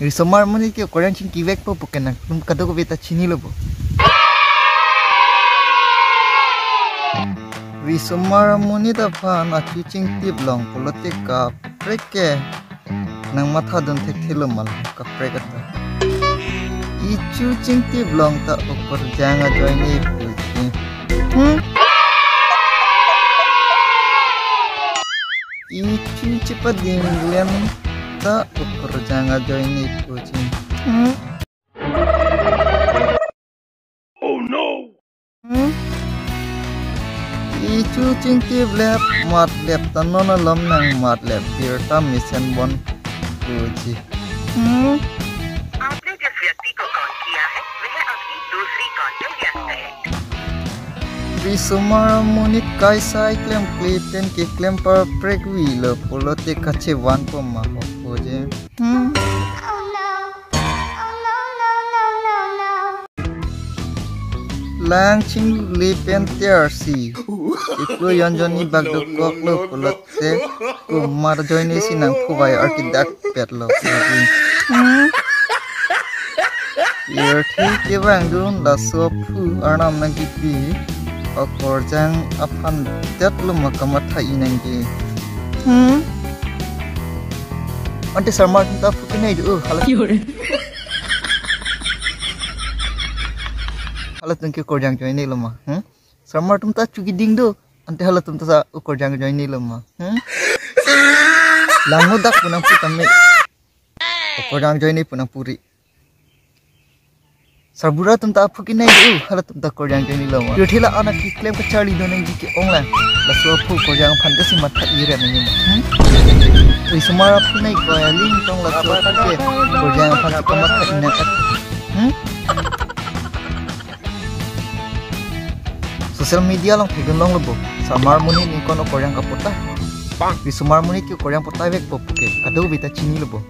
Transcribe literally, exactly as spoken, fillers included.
Risomar amonit ke okorjang chingkivekpo puke nangtum kadokave ta chinilo bo. Risomar amonit aphan achu chingtip long pulote kaprek ke nangmathadun thekthelo ma lo kaprek ata. Ichu chingtip long ta okorjang ajoine puji. Hmm? Ichu chepading lem ta okorjang ajoine puji. Hmm? Oh no! Hmm? Ichu chingtip lep mat lep ta non alom nangmat lep birta mesen bon puji. Hmm? आपने जिस व्यक्ति को कॉल किया है, वह अभी दूसरी कॉल में व्यस्त है। Risomar amonit kaisa klemkle pen keklem parprekvelo pulote kachevanpo ma ho puji. Hmm? Lang chinglu le pen tersi. Iklo yonjoni bak dokoklo pulote kumar ajoine si nangphubai arkidak petlo. Hmm? Irthi kevangdun laso aphu arnam nangkipi okorjang aphan detlo ma kamatha-i nangji. Hmm? Ante sarmar atum ta aphu kenai do, hala. Hala atum ke okorjang ajoinelo ma. Hmm? Sarmar atum ta chukiding do. Ante hala atum ta sa okorjang ajoinelo ma. Hmm? Langno dak pu nangpu tame. Okorjang ajoine pu nangpuri. Sarbura atum ta aphu kenai do, hala atum ta okorjang ajoinelo ma. Yo thela anak keklem kacharli do nangji ke-ong lang. Laso aphu okorjang aphan kasimatha-i rem nangji ma. Hmm? Risomar aphu nai ko ya ling tong laso aphu ke okorjang aphan si kamatha-i nang at. Hmm? Social media along thekdun longlo bo. Sarmar amonit ingkon okorjang kapotai. Risomar amonit ke okorjang potaivekpo puke kadokave ta chinilo bo.